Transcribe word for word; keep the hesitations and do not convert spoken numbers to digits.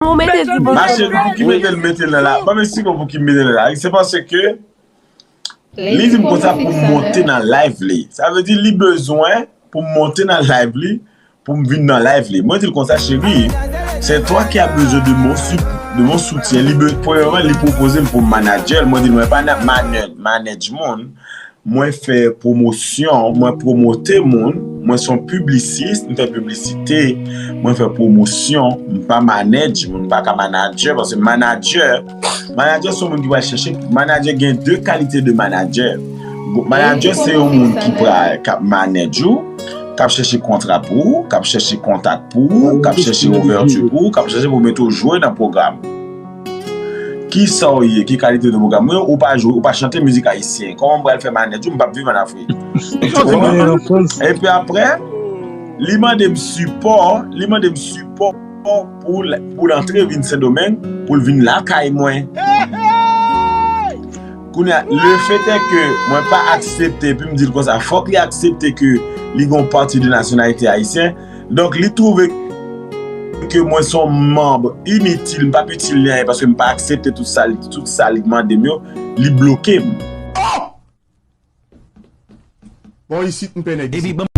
ou mete di bon. Ma cheri, pou ki mete l, mete l la. Ban m eksplike w pou ki mete l la. Se paske li di m konsa pou m monte nan live li. Sa vle di li bezwen pou m monte nan live li, pou m vin nan live li. Mwen di l konsa, cheri, c'est toi qui as besoin de mon, de mon soutien. Li, premyèman, li pwopoze m pou m manager l. Mwen di l, mwen pa nan manage moun. Mwen fè pwomosyon, mwen pwomote moun, mwen se yon piblisis, m fè piblisite, mwen fè pwomosyon, m pa manage moun, m pa ka manager, paske manager, manager se yon moun ki pral chèche, manager gen de kalite de manager. Manager se yon moun ki pral, k ap manage ou, k ap chèche kontra pou ou, k ap chèche kontak pou ou, k ap chèche ouvèti pou ou, k ap chèche pou mete w jwe nan pwogram. Kisa w ye? Ki kalite de pwogram ou ye? Ou pa jwe, ou pa chante mizik ayisyen. Kòman m pral fè manage ou? M p ap viv ann Afrik. Epi apre, li mande m sipò, li mande m sipò pou l, pou l antre vin Sendomeng, pou l vin lakay mwen. Kounye a, le fait est que mwen pa aksepte, epi m di l konsa, fòk li aksepte ke li gen yon pati de nasyonalite ayisyen. Donk, li twouve ke mwen se yon manm initil, m p ap itil li anyen paske m pa aksepte tout sa, tout sa li mande m yo, li bloke m. Bon, isit m pè nèg isit.